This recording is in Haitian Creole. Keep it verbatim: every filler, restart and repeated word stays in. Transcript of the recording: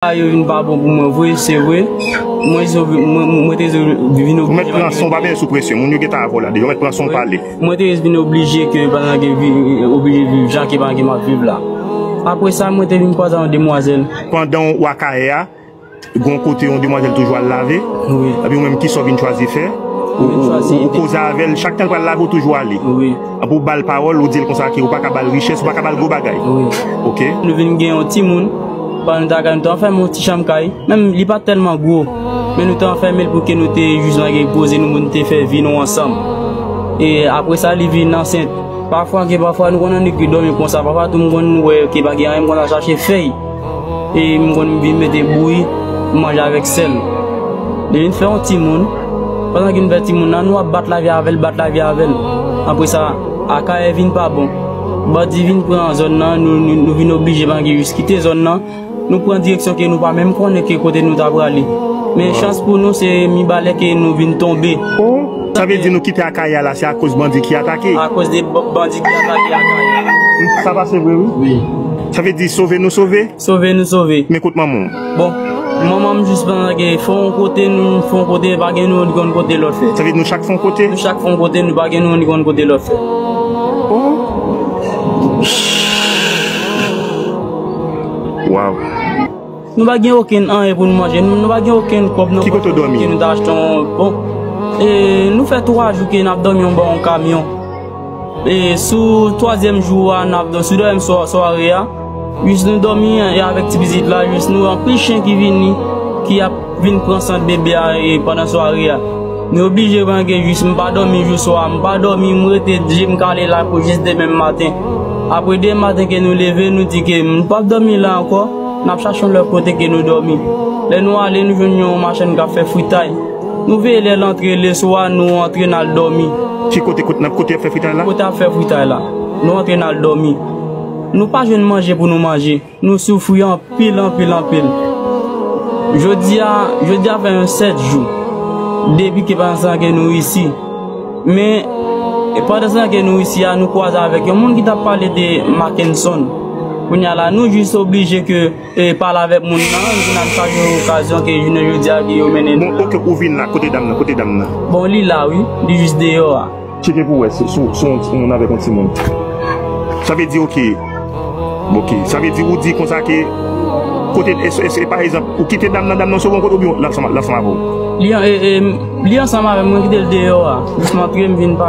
Yo vin pa bon pou mwen vre, se vre. Mwen, mwen, mwen te vin oblije. Ou mèt pran son, pa benyen sou presyon. Moun yo gentan avè w la deja. Ou mèt pran son, pale. Mwen te vin oblije ke, pandan ke vi-, oblije viv jan ke pandan ke m ap viv la. Apre sa, mwen te vin kwaze yon demwazèl. Pandan w Akayè a, gon kote yon demwazèl toujou al lave. Wi. Epi ou menm, kisa w vin chwazi fè? Ou, ou, ou koze avè l, chak tan l pral lave, ou toujou ale. Wi. Epi ou ba l pawòl, ou di l konsa ke ou pa ka ba l richès, ou pa ka ba l gwo bagay. Wi. Ok. Nou vin gen yon timoun, pandan nou t Akayè, nou te anfèmen yon ti chanm kay. Menm li pa t tèlman gwo, men nou te anfèmen l pou ke nou te jis nan gen poze nou, pou nou te fè vi nou ansanm. E apre sa, li vin ansent. Pafwa, gen pafwa, nou konn annik dòmi konsa. Pafwa tou, m konn wè ke pa gen anyen, m konn al chache fèy. E m konn vin mete bouyi, m manje avèk sèl. Li vin fè yon timoun. Pandan ke n fè timoun nan, nou ap bat lavi avè l, bat lavi avè l. Apre sa, Akayè vin pa bon. Bandi vin pran zòn nan, nou, nou, nou vin oblije, pandan ke jis kite zòn nan. Nou pran direksyon ke nou pa menm konnen ke kote nou ta prale. Men chans pou nou, se mibalè ke nou vin tonbe. Oh, sa vle di nou kite Akayè a la, se akoz bandi ki atake? Akoz de b-, bandi ki atake Akayè a. Sa pase vre, wi? Wi. Sa vle di sove nou sove? Sove nou sove. Men kot manman w? Bon, manman m jis pandan ke fè yon kote, nou fè yon kote, pa gen nou konn kote lòt fè. Sa vle di nou chak fè yon kote? Nou chak fè yon kote, nou pa gen nou konn kote lòt fè. Oh. Waw. Nou pa gen okenn anyen pou nou manje. Nou, nou pa gen okenn kòb nan pòch nou pou ke nou ta achte yon, bon. E nou fè twa jou ke n ap dòmi anba yon kamyon. E sou twazyèm jou a, n ap dò-, sou dèzyèm swa-, sware a, jis nou dòmi e avèk ti pitit la, jis nou anpil chen ki vini, ki ap vin pran sant bebe a e pandan sware a. Nou oblije pandan ke jis m pa dòmi jou swa, m pa dòmi, m rete je m kale la pou jis demen maten. Apre demen maten ke nou leve, nou di ke m p ap dòmi la ankò, n ap chache yon lòt kote ke nou dòmi. Lè nou ale, nou jwenn yon machann k ap fè fritay. Nou veye lè l antre, leswa nou antre n al dòmi. Ki kote, kote, nan kote y ap fè fritay la? Kote y ap fè fritay la. Nou antre n al dòmi. Nou pa jwenn manje pou nou manje. Nou soufri anpil, anpil, anpil. Jodi a, jodi a fè yon sèt jou. Depi ke pandan sa ke nou isi. Men, e pandan sa ke nou isi a, nou kwaze avèk yon moun ki t ap pale de Mackenson. Kounye a la, nou jis oblije ke, e, pale avèk moun nan, nou vin al sazi yon okazyon ke jounen jodi a ke yo mennen nou. Bon, oke, ou vin la, kote dam nan, kote dam nan? Bon, li la, wi, li jis deyò a. Tcheke pou wè si, si, si yon moun avèk yon timoun. Sa vle di, oke. Oke. Sa vle di, ou di konsa ke kote, e, e, e, pa egzanp, ou kite dam nan, dam nan sove yon kote oubyen l ansanm, l ansanm avè w? Li an-, e, e, li ansanm avè m, mwen kite l deyò a. Jis m antre, m vin pale.